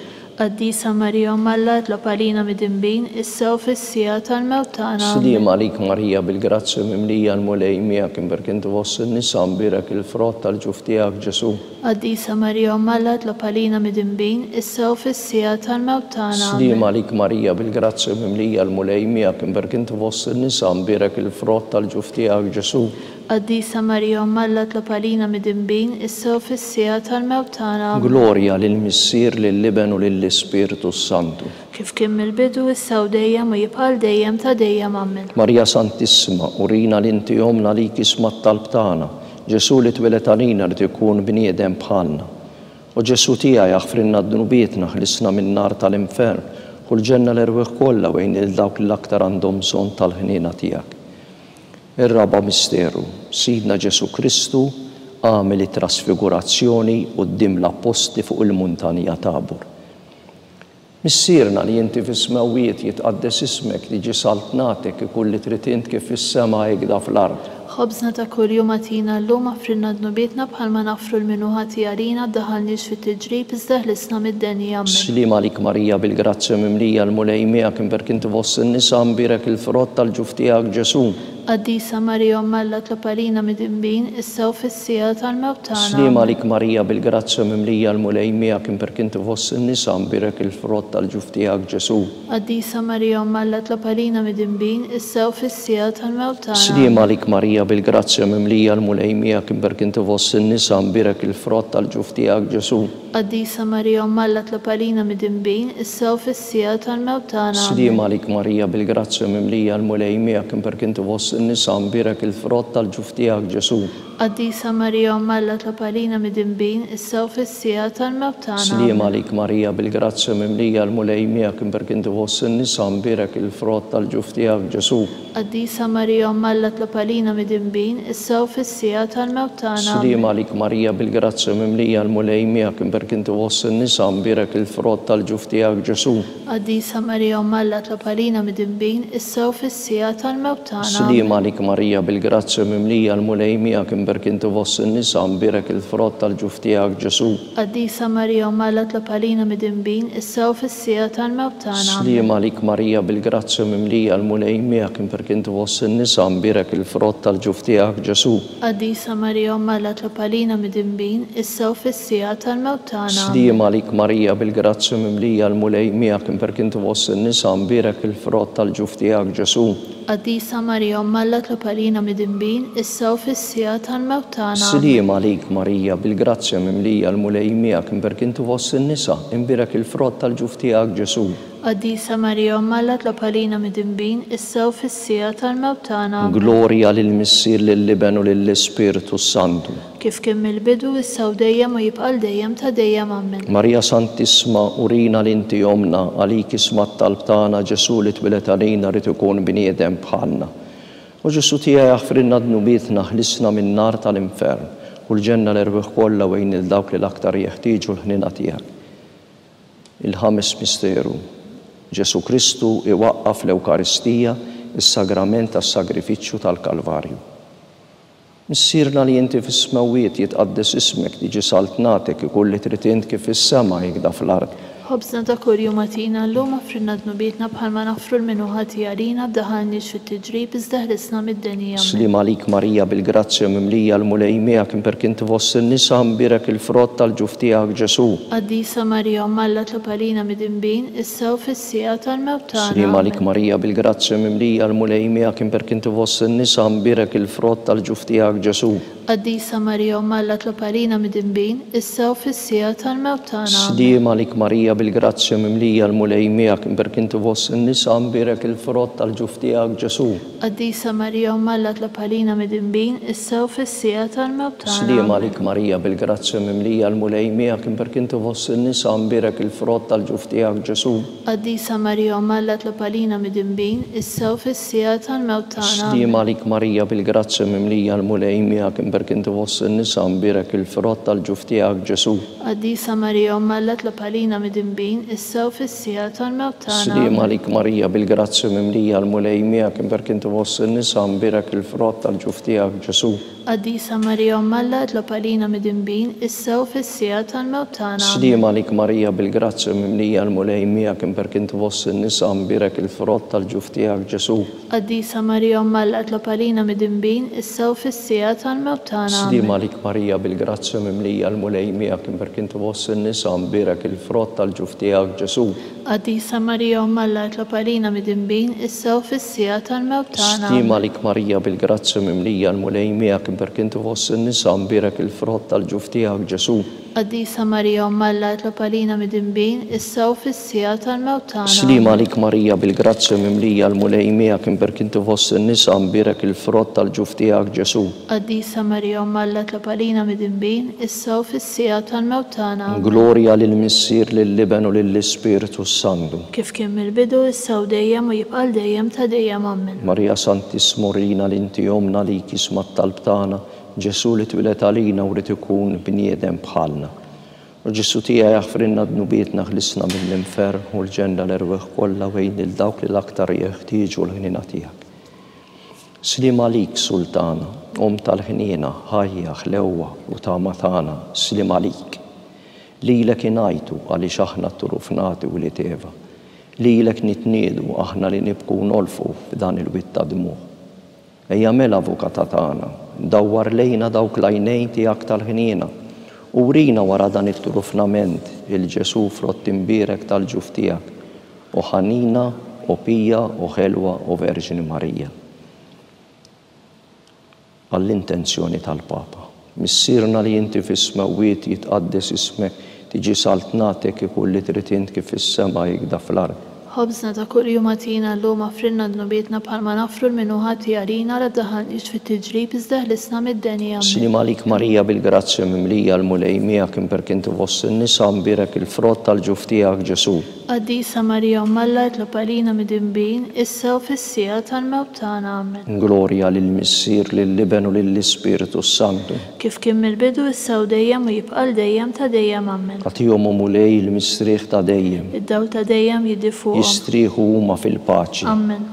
Qaddisa Marija Omm Alla itlob għalina midinbin, issa u fis-siegħa tal-mewt tagħna. Sliem Ammen. għalik Marija, bil-grazzja mimlija l-Mulej miegħek, imberk inti fost in-nisa, mbierek il-frott tal-ġuf tiegħek Ġesù. Qaddisa Marija Omm Alla itlob għalina midinbin, issa u fis-siegħa tal-mewt tagħna. Sliem Ammen. għalik Marija, bil-grazzja mimlija l-Mulej miegħek, imberk inti fost in-nisa, mbierek il-frott tal-ġuf tiegħek Ġesù. Qaddisa Marija Omm Alla itlob għalina midinbin, issa u fis-siegħa tal-mewt tagħna. Ammen. Glorja lill-Missier, lill-Iben u lill-Ispirtu s-Santu. Kif kien mill-bidu, issa u dejjem u jibqa' għal dejjem ta' dejjem. Ammen. Marija Santissima, urina li inti Ommna lik isma' t-talb tagħna. Ġesù li twieled għalina rid ikun bniedem bħalna. O Ġesù tiegħi aħfrilna dnubietna, ħlisna min-nar tal-infern, ħu l-ġenna l-erwieħ kollha u għin lil dawk li l-aktar għandhom bżonn tal-ħniena tiegħek. Ir-raba' misteru, Sidna Ġesù Kristu għamel it-trasfigurazzjoni quddiem l-appostli fuq il-muntanja Tabor. Missierna li inti fis-smewwiet jitqaddes ismek, tiġi saltnatek, ikun li trid int kif fis-sema hekda fl-art. Ħobżna ta' kuljum agħtina llum aħfrilna dnubietna bħalma naħfru 'l min hu ħati għalina ddaħħalniex fit-tiġrib iżda ħlisna mid-deni. Ammen. Sliem għalik Marija bil-grazzja mimlija l-Mulej miegħek imberk inti fost in-nisa mbierek il-frott tal-ġuf tiegħek Ġesù. Qaddisa Marija Omm Alla tlob għalina midinbin, issa u fis-siegħa tal-mewt tagħna. Sliem għalik Marija bil-grazzja mimlija l-Mulej miegħek imberk inti fost in-nisa mbierek il-frott tal-ġuf tiegħek Ġesù. Qaddisa Marija Omm Alla tlob għalina midinbin, issa u fis-siegħa tal-mewt tagħna. Sliem għalik Marija bil-grazzja mimlija l-Mulej miegħek imberk inti fost in-nisa mbierek il-frott tal-ġuf tiegħek Ġesù. Qaddisa Marija Omm Alla tlob għalina midinbin, issa u fis-siegħa tal-mewt tagħna. Amen. Sliem għalik Marija bil-grazzja mimlija l-Mulej miegħek imberk inti fost in-nisa mbierek il-frott tal-ġuf tiegħek Ġesù. Qaddisa Marija Omm Alla tlob għalina midinbin, issa u fis-siegħa tal-mewt tagħna. Amen. Sliem għalik Marija bil-grazzja mimlija l-Mulej miegħek imberk inti fost in-nisa mbierek il-frott tal-ġuf tiegħek Ġesù. Qaddisa Marija Omm Alla tlob għalina midinbin, issa u fis-siegħa tal-mewt tagħna. Amen. Sliem għalik Marija bil-grazzja mimlija l-Mulej miegħek imberk inti fost in-nisa mbierek il-frott tal-ġuf tiegħek Ġesù. Qaddisa Marija Omm Alla tlob għalina midinbin, issa u fis-siegħa tal-mewt tagħna. Amen. Sliem għalik Marija bil-grazzja mimlija l-Mulej miegħek imberk inti fost in-nisa mbierek il-frott tal-ġuf tiegħek Ġesù. Qaddisa Marija Omm Alla tlob għalina midinbin, issa u fis-siegħa tal-mewt tagħna. Amen. Sliem għalik Marija bil-grazzja mimlija l-Mulej miegħek imberk inti fost in-nisa mbierek il-frott tal-ġuf tiegħek Ġesù. Qaddisa Marija Omm Alla tlob għalina midinbin, issa u fis-siegħa tal-mewt tagħna. Amen. Sliem għalik Marija bil-grazzja mimlija l-Mulej miegħek imberk inti fost in-nisa mbierek il-frott tal-ġuf tiegħek Ġesù. Qaddisa Marija Omm Alla tlob għalina midinbin, issa u fis-siegħa tal-mewt tagħna. Amen. Sliem għalik Marija, bil-grazzja mimlija l-Mulej miegħek, imberk inti fost in-nisa, imbierek il-frott tal-ġuf tiegħek Ġesù. Qaddisa Marija Omm Alla tlob għalina midinbin, issa u fis-siegħa tal-mewt tagħna. Amen. Glorja lill-Missier, lill-Iben u lill-Ispirtu s-Santu. Kif kien mill-bidu, issa u dejjem u jibqa' għal dejjem ta' dejjem. Ammen. Marija Santissma, urina li inti Ommna, għalik isma' t-talb tagħna, Ġesù li twieled għalina ried ikun bniedem bħalna. O Ġesù tiegħi aħfrilna dnubietna, ħlisna min-nar tal-infern, u l-ġenna l-erwieħ kollha u għin lil dawk li l-aktar jeħtieġu l-ħniena tiegħek. Il-ħames misteru, Ġesù Kristu iwaqqaf l-Ewkaristija, is-sagrament tas-sagrifiċċju tal-Kalvarju. Missierna li inti fis-smewwiet, jitqaddes ismek, tiġi saltnatek, ikun li trid int kif fis-sema, hekda fl-art. Ħobżna ta' kuljum agħtina llum, aħfrilna dnubietna bħalma naħfru 'l min hu ħati għalina, ddaħħalniex fit-tiġrib, iżda ħlisna mid-deni. Ammen. Sliem għalik Marija bil-grazzja mimlija l-Mulej miegħek, imberk inti fost in-nisa, mbierek il-frott tal-ġuf tiegħek Ġesù. Qaddisa Marija Omm Alla tlob għalina midinbin, issa u fis-siegħa tal-mewt tagħna. Sliem għalik Marija bil-grazzja mimlija l-Mulej miegħek imberk inti fost in-nisa mbierek il-frott tal-ġuf tiegħek Ġesù. Qaddisa Marija Omm Alla tlob għalina midinbin, issa u fis-siegħa tal-mewt tagħna. Amen. Sliem għalik Marija bil-grazzja mimlija l-Mulej miegħek imberk inti fost in-nisa mbierek il-frott tal-ġuf tiegħek Ġesù. Qaddisa Marija Omm Alla tlob għalina midinbin, issa u fis-siegħa tal-mewt tagħna. Sliem Amen. għalik Marija bil-grazzja mimlija l-Mulej miegħek imberk inti fost in-nisa mbierek il-frott tal-ġuf tiegħek Ġesù. Qaddisa Marija Omm Alla tlob għalina midinbin, issa u fis-siegħa tal-mewt tagħna. Sliem Amen. għalik Marija bil-grazzja mimlija l-Mulej miegħek imberk inti fost in-nisa mbierek il-frott tal-ġuf tiegħek Ġesù. Qaddisa Marija Omm Alla tlob għalina midinbin, issa u fis-siegħa tal-mewt tagħna. Sliem Amen. għalik Marija bil-grazzja mimlija l-Mulej miegħek imberk inti fost in-nisa mbierek il-frott tal-ġuf tiegħek Ġesù. Qaddisa Marija Omm Alla itlob għalina midinbin, issa u fis-siegħa tal-mewt tagħna. Amen. Sliem għalik Marija bil-grazzja mimlija l-Mulej miegħek imberk inti fost in-nisa mbierek il-frott tal-ġuf tiegħek Ġesù. Qaddisa Marija Omm Alla itlob għalina midinbin, issa u fis-siegħa tal-mewt tagħna. Sliem Amen. għalik Marija bil-grazzja mimlija l-Mulej miegħek imberk inti fost in-nisa mbierek il-frott tal-ġuf tiegħek Ġesù. Qaddisa Marija Omm Alla itlob għalina midinbin, issa u fis-siegħa tal-mewt tagħna. Sliem Amen. għalik Marija bil-grazzja mimlija l-Mulej miegħek imberk inti fost in-nisa mbierek il-frott tal-ġuf tiegħek Ġesù. Qaddisa Marija Omm Alla itlob għalina midinbin, issa u fis-siegħa tal-mewt tagħna. Sliem Amen. għalik Marija bil-grazzja mimlija l-Mulej miegħek imberk inti fost in-nisa mbierek il-frott tal-ġuf tiegħek Ġesù. Qaddisa Marija Omm Alla itlob għalina midinbin, issa u fis-siegħa tal-mewt tagħna. Amen. Glorja lill-Missier, lill-Iben u lill-Ispirtu s-Santu. Kif kien mill-bidu, issa u dejjem u jibqa' għal dejjem ta' dejjem. Amen. Marija Santissma urina li inti Ommna għalik isma' t-talb tagħna, Ġesù li twieled għalina u ried ikun bniedem bħalna. O Ġesù tiegħi aħfrilna dnubietna ħlisna mill-infern u l-ġenna l-erwieħ kollha u għin lil dawk li l-aktar jeħtieġu l-ħniena tiegħek. Sliem għalik Sultana, Omm tal-ħniena, ħajja, ħlewwa u tama tagħna, sliem għalik. Lilek ingħajtu għaliex aħna t-turufnati wlied Eva. Lilek nitniedu aħna li nibku u nolfu f'dan il-wied ta' dmugħ. Ejja mela Avukata tagħna, dawwar lejna dawk l-għajnejn tiegħek tal-ħniena, u wrina wara dan it-turufnament 'il Ġesù frott imbierek tal-ġuf tiegħek, o ħanina, o pija, o ħelwa, o Verġni Marija. Għall-intenzjoni tal-Papa. Missierna li inti fis-smewwiet, jitqaddes ismek, tiġi saltnatek, ikun li trid int kif fis-sema hekda fl-art. Ħobżna ta' kuljum agħtina llum, aghfrilna dnubietna bħalma naghfru 'l min hu ħati għalina, la ddaħħalniex fit-tiġrib iżda eħlisna mid-deni. Ammen. Sliem għalik Marija bil-grazzja mimlija l-Mulej miegħek imberk inti fost in-nisa mbierek il-frott tal-ġuf tiegħek Ġesù. Qaddisa Marija Omm Alla itlob għalina midinbin, issa u fis-siegħa tal-mewt tagħna. Ammen. Glorja lill-Missier, lill-Iben u lill-Ispirtu s-Santu. Kif kien mill-bidu, issa u dejjem u jibqa' għal dejjem ta' dejjem. Ammen. Agħtihom, o Mulej, il-mistrieħ ta' dejjem. Id-dawl ta' dejjem jiddi fuqhom. Jistrieħu huma fil-paċi. Ammen.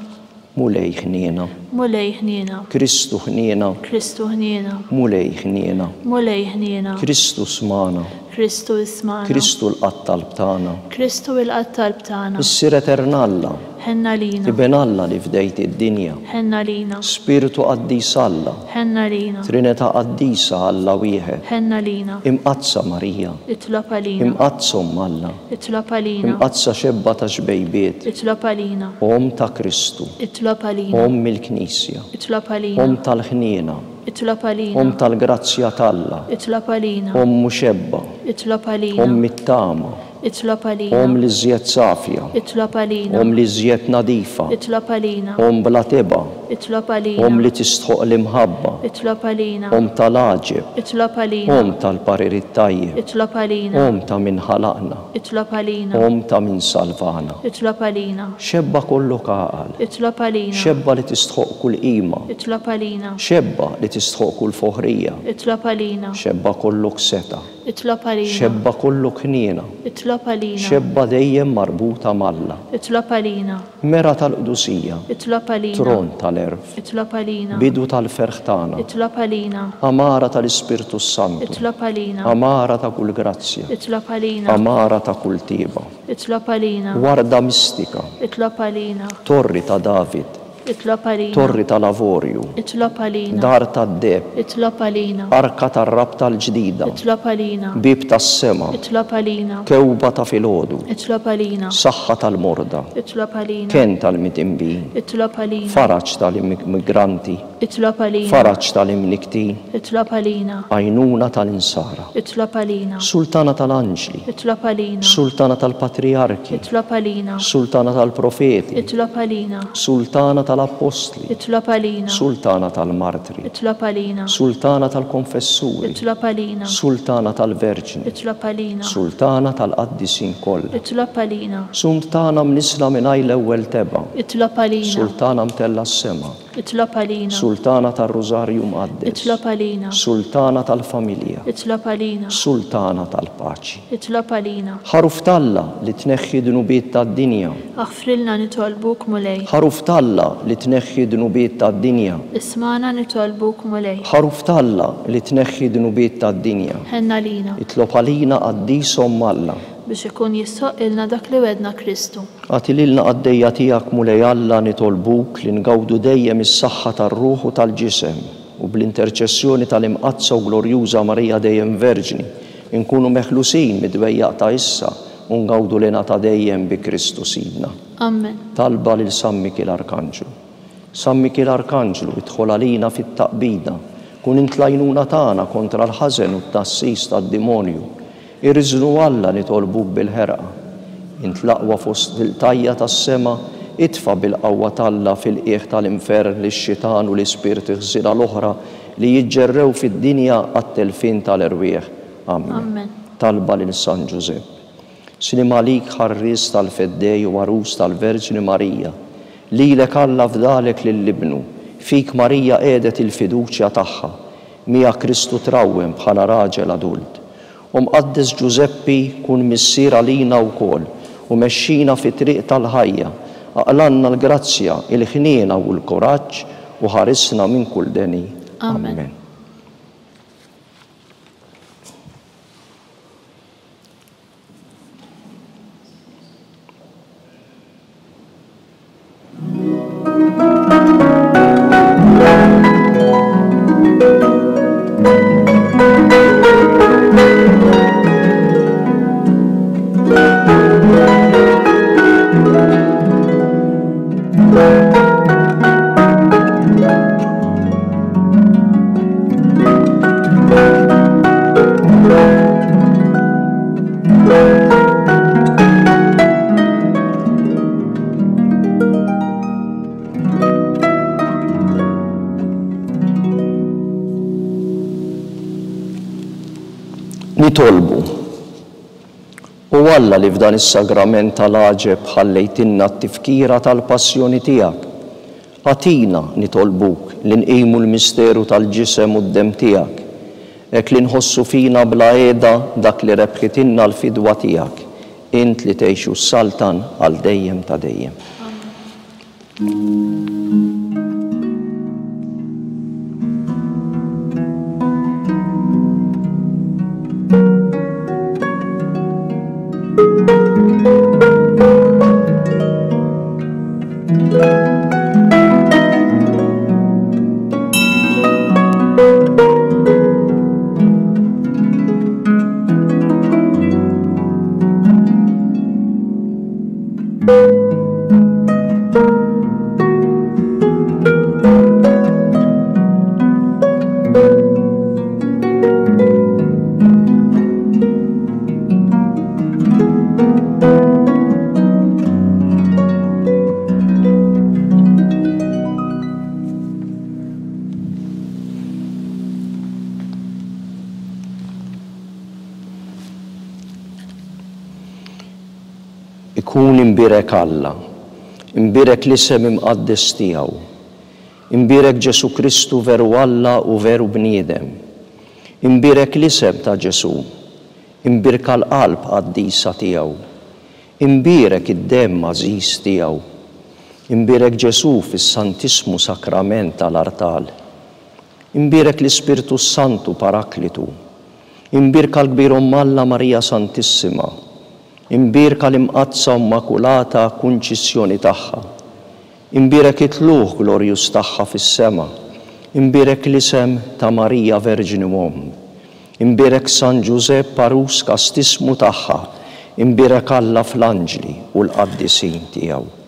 Mulej ħniena. Mulej ħniena. Kristu ħniena. Kristu ħniena. Mulej ħniena. Mulej ħniena. Kristu smagħna. Kristu ismagħna. Kristu lqa' t-talb tagħna. Kristu ilqa' t-talb tagħna. Missier etern Alla. Ħenn għalina. Iben Alla li fdejt id-dinja. Ħenn għalina. Spirtu qaddis Alla. Ħenn għalina. Trinità qaddisa Alla wieħed. Ħenn għalina. Imqaddsa Marija. Itlob għalina. Imqaddsa Omm Alla. Itlob għalina. Imqaddsa xebba ta' xbejbiet. Itlob għalina. Omm ta' Kristu. Itlob għalina. Omm il-Knisja. Itlob għalina. Omm tal-ħniena. Itlob għalina. Omm tal-grazzja t'Alla. Itlob għalina. Omm u xebba. Itlob għalina. Omm it-tama. Itlob għalina. Omm l-iżjed safja. Itlob għalina. Omm l-iżjed nadifa. Itlob għalina. Omm bla tebgħa. Itlob għalina. Omm li tistħoqq l-imħabba. Itlob għalina. Omm tal-għaġeb. Itlob għalina. Omm tal-parir it-tajjeb. Itlob għalina. Omm ta' min ħalaqna. Itlob għalina. Omm ta' min salvana. Itlob għalina. Xebba kollok għaqal. Itlob għalina. Xebba li tistħoqq kull qima. Itlob għalina. Xebba li tistħoqq kull foħrija. Itlob għalina. Xebba kollok setgħa. Itlob għalina. Xebba kollok ħniena. Itlob għalina. Xebba dejjem marbuta m'Alla. Itlob għalina. Mera tal-qdusija. Itlob għalina. Tron tal-għerf. Itlob għalina. Bidu tal-ferħ tagħna. Itlob għalina. Għamara tal-Ispirtu s-Santu. Itlob għalina. Għamara ta' kull grazzja. Itlob għalina. Għamara ta' kull tjieba. Itlob għalina. Warda mistika. Itlob għalina. Torri ta' David. Itlob għalina. Torri tal-avorju. Itlob għalina. Dar tad-deheb. Itlob għalina. Arka tar-rabta l-ġdida. Itlob għalina. Bieb tas-sema. Itlob għalina. Kewba ta' filgħodu. Itlob għalina. Saħħa tal-morda. Itlob għalina. Kenn tal-midinbin. Itlob għalina. Faraġ tal-immigranti. Itlob għalina. Faraġ tal-imnikktin. Itlob għalina. Għajnuna tal-insara. Itlob għalina. Sultana tal-anġli. Itlob għalina. Sultana tal-patrijarki. Itlob għalina. Sultana tal-profeti. Itlob għalina. Sultana tal-appostli. Itlob għalina. Sultana tal-martri. Itlob għalina. Sultana tal-konfessuri. Itlob għalina. Sultana tal-verġni. Itlob għalina. Sultana tal-qaddisin kollha. Itlob għalina. Sultana mnissla mingħajr l-ewwel tebgħa. Itlob għalina. Sultana mtellgħa s-sema. Itlob għalina. Sultana tar-Rużarju Mqaddes. Itlob għalina. Sultana tal-familja. Itlob għalina. Sultana tal-paċi. Itlob għalina. Ħaruf t'Alla li tneħħi dnubiet tad-dinja. Aħfrilna nitolbuk Mulej. Ħaruf t'Alla li tneħħi dnubiet tad-dinja. Ismagħna nitolbuk Mulej. Ħaruf t'Alla li tneħħi dnubiet tad-dinja. Ħenn għalina. Itlob għalina Qaddis Omm Alla. Biex ikun jistħoqqilna dak li wegħdna Kristu. Agħti lilna qaddejja tiegħek Mulej Alla nitolbuk li ngawdu dejjem is-saħħa tar-ruħ u tal-ġisem u bl-interċessjoni tal-Imqaddsa u Glorjuża Marija dejjem Verġni nkunu meħlusin mid-dwejjaq ta' issa u ngawdu l-hena ta' dejjem bi Kristu Sidna. Ammen. Talba lil San Mikiel Arkanġlu. San Mikiel Arkanġlu, idħol għalina fit-taqbida, kun int l-għajnuna tagħna kontra l-ħażen u t-tgħassis tad-dimonju. Irriżnu Alla nitolbuk bil-ħerqa. Int l-aqwa fost l-iltajja tas-sema, itfa' bil-qawwa t'Alla fil-qiegħ tal-infern lix-xitan u l-ispirti ħżiena l-oħra li jiġġerrew fid-dinja għat-telfien tal-erwieħ. Ammen. Ammen. Talba lil San Ġużepp. Sliem għalik ħarries tal-Feddej u għarus tal-Verġni Marija. Lilek Alla fdalek lil Ibnu. Fik Marija qiegħdet il-fiduċja tagħha. Miegħek Kristu trawwem bħala raġel adult. O Mqaddes Ġużeppi, kun missier għalina wkoll u mexxina fit-triq tal-ħajja. Aqlgħalna l-grazzja, il-ħniena u l-kuraġġ u ħarisna minn kull deni. Amen. Amen. Nitolbu. O Alla li f'dan is-sagrament tal-għaġeb ħallejtilna t-tifkira tal-passjoni tiegħek, agħtina, nitolbuk, li nqimu l-misteru tal-ġisem u d-demm tiegħek, hekk li nħossu fina bla heda dak li rebħitilna l-fidwa tiegħek, int li tgħix u ssaltan għal dejjem ta' dejjem. Ikun imbierek Alla, imbierek l-isem imqaddes tiegħu. Imbierek Ġesù Kristu veru Alla u veru bniedem. Imbierek l-isem ta' Ġesù, imbierka l-qalb qaddisa tiegħu. Imbierek id-demm għażiż tiegħu. Imbierek Ġesù fis-Santissmu Sakrament tal-artal. Imbierek l-Ispirtu s-Santu Paraklitu. Imbierka l-Kbir Omm Alla Marija Santissima. Imbierka l-Imqaddsa u Mmakulata Kunċizzjoni tagħha. Imbierek it-tlugħ glorjuż tagħha fis-sema. Imbierek l-isem ta' Marija Verġni u Omm. Imbierek San Ġużepp għarus kastissmu tagħha. Imbierek Alla fl-anġli u l-qaddisin tiegħu.